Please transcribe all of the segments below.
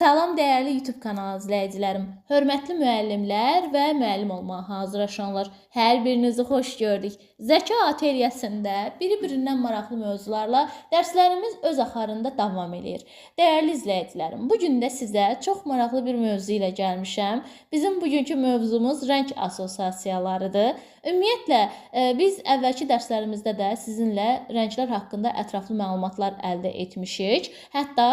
Salam dəyərli YouTube kanalı izləyicilərim, hörmətli müəllimlər və müəllim olmağa hazırlaşanlar, hər birinizi xoş gördük. Zəka Atelyəsində biri-birindən maraqlı mövzularla dərslərimiz öz axarında davam eləyir. Dəyərli izləyicilərim, bu gün də sizə çox maraqlı bir mövzu ilə gəlmişəm. Bizim bugünkü mövzumuz rəng assosiasiyalarıdır. Ümumiyyətlə, biz əvvəlki dərslərimizdə də sizinlə rənglər haqqında ətraflı məlumatlar əldə etmişik. Hətta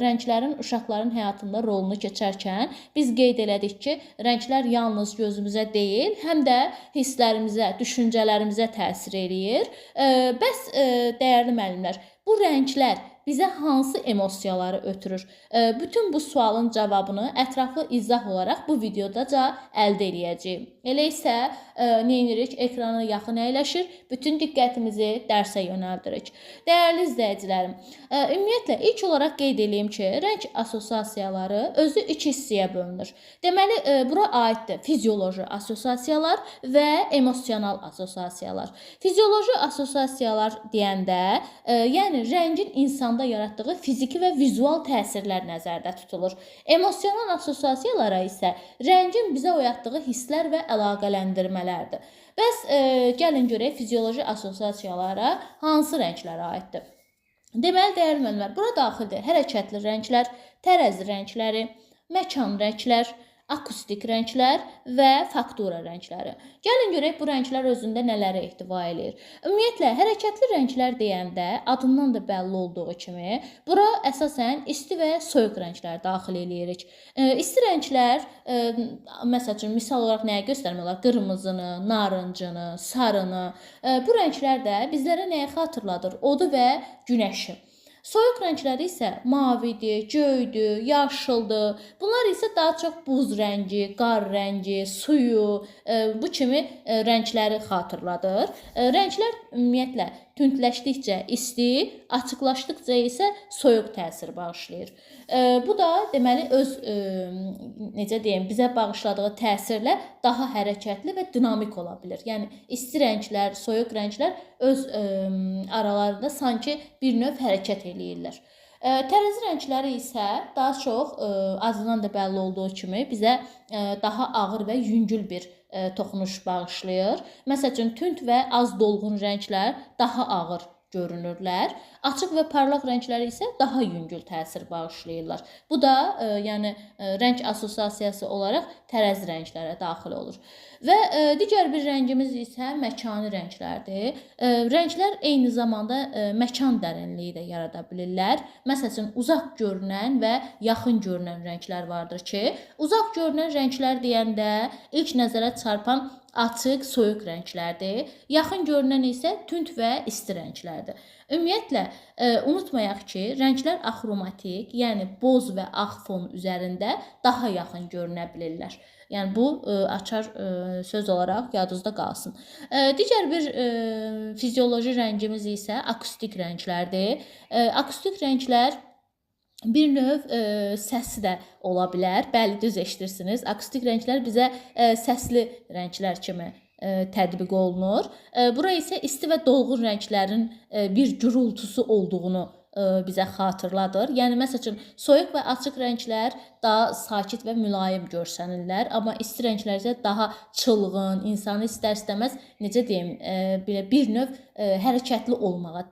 rənglərin uşaqların həyatında rolunu keçərkən biz qeyd elədik ki, rənglər yalnız gözümüzə deyil, həm də hisslərimizə, düşüncələrimizə təsir eləyir. Bəs dəyərli müəllimlər, bu rənglər bizə hansı emosiyaları ötürür? Bütün bu sualın cavabını ətraflı izah olaraq bu videodaca əldə eləyəcəyik. Elə isə nə edirik? Ekrana yaxın əyləşir, bütün diqqətimizi dərsə yönəldirik. Dəyərli izləyicilərim, ümumiyyətlə ilk olaraq qeyd eləyim ki, rəng assosiasiyaları özü iki hissəyə bölünür. Deməli, bura aiddir fizioloji assosiasiyalar və emosional assosiasiyalar. Fizioloji assosiasiyalar deyəndə, yəni rəngin insanda yaratdığı fiziki və vizual təsirlər nəzərdə tutulur. Emosional assosiasiyalara isə rəngin bizə oyatdığı hisslər və əlaqələndirmələrdir. Bəs gəlin görək fizioloji assosiasiyalara hansı rənglərə aiddir? Deməli, dəyərli müəllimlər, bura daxildir hərəkətli rənglər, tərəzi rəngləri, məkan rənglər, akustik rənglər və faktura rəngləri. Gəlin görək bu rənglər özündə nələrə ehtiva eləyir. Ümumiyyətlə, hərəkətli rənglər deyəndə adından da bəlli olduğu kimi bura əsasən isti və soyuq rənglər daxil eləyirik. İsti rənglər, məsəl üçün, misal olaraq nəyə göstərmək olar? Qırmızını, narıncını, sarını. Bu rənglər də bizlərə nəyə xatırladır? Odu və günəşi. Soyuq rəngləri isə mavidir, göydür, yaşıldır. Bunlar isə daha çox buz rəngi, qar rəngi, suyu, bu kimi rəngləri xatırladır. Rənglər ümumiyyətlə tündləşdikcə isti, açıqlaşdıqca isə soyuq təsir bağışlayır. Bu da deməli öz necə deyim, bizə bağışladığı təsirlə daha hərəkətli və dinamik ola bilər. Yəni isti rənglər, soyuq rənglər öz aralarında sanki bir növ hərəkət eləyirlər. Tərəzi rəngləri isə daha çox adından da bəlli olduğu kimi bizə daha ağır və yüngül bir toxunuş bağışlayır. Məsəl üçün, tünd və az dolğun rənglər daha ağır görünürlər. Açıq və parlaq rəngləri isə daha yüngül təsir bağışlayırlar. Bu da yəni rəng assosiasiyası olaraq tərəzi rənglərə daxil olur. Və digər bir rəngimiz isə məkani rənglərdir. Rənglər eyni zamanda məkan dərinliyi də yarada bilirlər. Məsəl üçün, uzaq görünən və yaxın görünən rənglər vardır ki, uzaq görünən rənglər deyəndə ilk nəzərə çarpan açıq, soyuq rənglərdir. Yaxın görünən isə tünd və isti rənglərdir. Ümumiyyətlə, unutmayaq ki, rənglər axromatik, yəni boz və ağ fon üzərində daha yaxın görünə bilirlər. Yəni bu açar söz olaraq yadınızda qalsın. Digər bir fizioloji rəngimiz isə akustik rənglərdir. Akustik rənglər bir növ səsi də ola bilər. Bəli, düz eşidirsiniz. Akustik rənglər bizə səsli rənglər kimi tətbiq olunur. Bura isə isti və dolğun rənglərin bir gurultusu olduğunu bizə xatırladır. Yəni, məsəl üçün, soyuq və açıq rənglər daha sakit və mülayim görsənirlər, amma isti rənglər isə daha çılğın, insanı istər-istəməz, necə deyim, belə bir növ hərəkətli olmağa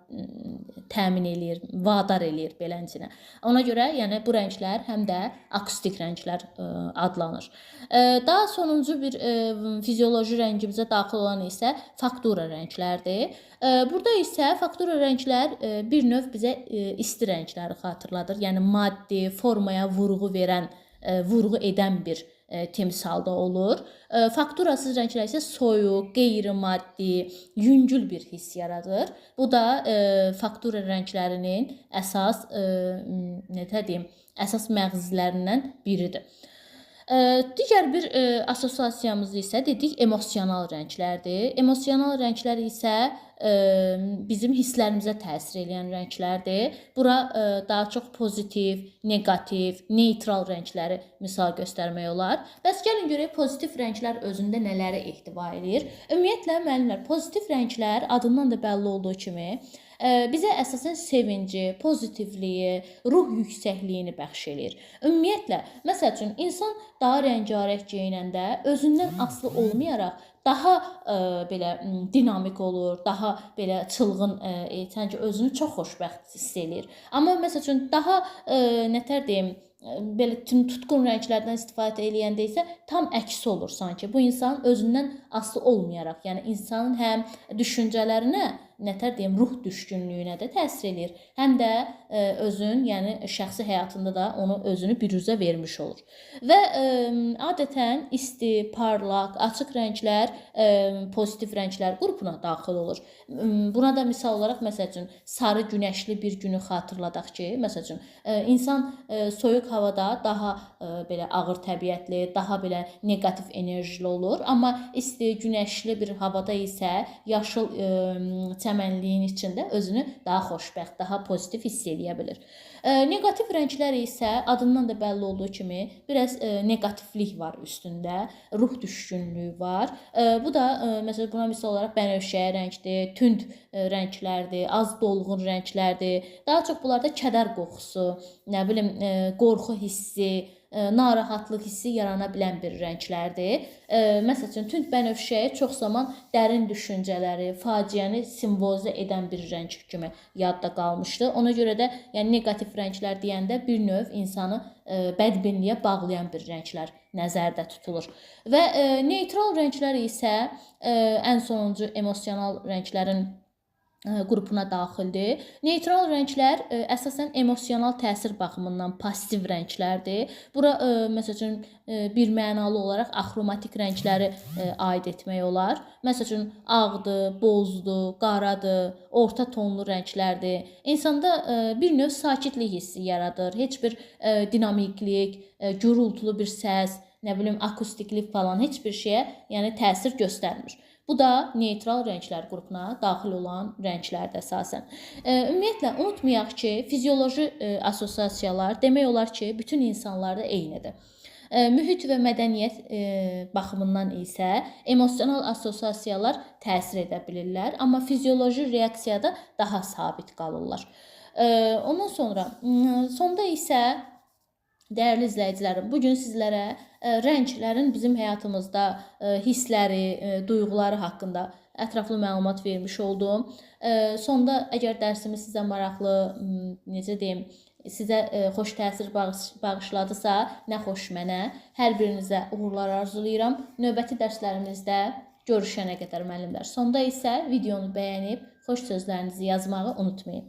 təmin eləyir, vadar eləyir beləncə. Ona görə, yəni bu rənglər həm də akustik rənglər adlanır. Daha sonuncu bir fizioloji rəngimizə daxil olan isə faktura rənglərdir. Burada isə faktura rənglər bir növ bizə isti rəngləri xatırladır. Yəni maddi, formaya vurğu verən, vurğu edən bir timsalda olur. Fakturasız rənglər isə soyuq, qeyri-maddi, yüngül bir hiss yaradır. Bu da faktura rənglərinin əsas necə deyim, əsas məğzlərindən biridir. Digər bir assosiasiyamız isə dedik emosional rənglərdir. Emosional rənglər isə bizim hisslərimizə təsir eləyən rənglərdir. Bura daha çox pozitiv, neqativ, neytral rəngləri misal göstərmək olar. Bəs gəlin görək pozitiv rənglər özündə nələri ehtiva eləyir. Ümumiyyətlə müəllimlər, pozitiv rənglər adından da bəlli olduğu kimi Bizə əsasən sevinci, pozitivliyi, ruh yüksəkliyini bəxş eləyir. Ümumiyyətlə, məsəl üçün, insan daha rəngarəng geyinəndə özündən asılı olmayaraq daha belə dinamik olur, daha belə çılğın, sanki özünü çox xoşbəxt hiss eləyir. Amma məsəl üçün daha nətər deyim, belə tutqun rənglərdən istifadə eləyəndə isə tam əksi olur sanki. Bu insan özündən asılı olmayaraq, yəni insanın həm düşüncələrinə, nətər deyim, ruh düşkünlüyünə də təsir eləyir. Həm də özün, yəni şəxsi həyatında da onu özünü büruzə vermiş olur. Və adətən isti, parlaq, açıq rənglər pozitiv rənglər qrupuna daxil olur. Buna da misal olaraq, məsəl üçün, sarı günəşli bir günü xatırladaq ki, məsəl üçün, insan soyuq havada daha belə ağır təbiətli, daha belə neqativ enerjili olur. Amma isti, günəşli bir havada isə yaşıl çəmənliyin içində özünü daha xoşbəxt, daha pozitiv hiss eləyə bilir. Neqativ rənglər isə adından da bəlli olduğu kimi biraz neqativlik var üstündə, ruh düşkünlüyü var. Bu da məsələn buna misal olaraq bənövşəyi rəngdir, tünd rənglərdir, az dolğun rənglərdir. Daha çox bunlarda kədər qoxusu, nə bilim, qorxu hissi, narahatlıq hissi yarana bilən bir rənglərdir. Məsəl üçün, tünd bənövşəyi çox zaman dərin düşüncələri, faciəni simvolizə edən bir rəng kimi yadda qalmışdı. Ona görə də yəni neqativ rənglər deyəndə bir növ insanı bədbinliyə bağlayan bir rənglər nəzərdə tutulur. Və neytral rənglər isə ən sonuncu emosional rənglərin qrupuna daxildir. Neytral rənglər əsasən emosional təsir baxımından pasiv rənglərdir. Bura məsəl üçün bir mənalı olaraq axromatik rəngləri aid etmək olar. Məsəl üçün ağdır, bozdur, qaradır, orta tonlu rənglərdir. İnsanda bir növ sakitlik hissi yaradır. Heç bir dinamiklik, gurultulu bir səs, nə bilim akustiklik falan heç bir şeyə yəni təsir göstərmir. Bu da neytral rənglər qrupuna daxil olan rənglərdir əsasən. Ümumiyyətlə, unutmayaq ki, fizioloji assosiasiyalar demək olar ki, bütün insanlarda eynidir. Mühit və mədəniyyət baxımından isə emosional assosiasiyalar təsir edə bilirlər, amma fizioloji reaksiyada daha sabit qalırlar. Ondan sonra, sonda isə dəyərli izləyicilərim, bugün sizlərə rənglərin bizim həyatımızda hissləri, duyğuları haqqında ətraflı məlumat vermiş oldum. Sonda əgər dərsimiz sizə maraqlı, necə deyim, sizə xoş təsir bağışladısa, nə xoş mənə. Hər birinizə uğurlar arzulayıram. Növbəti dərslərimizdə görüşənə qədər müəllimlər. Sonda isə videonu bəyənib xoş sözlərinizi yazmağı unutmayın.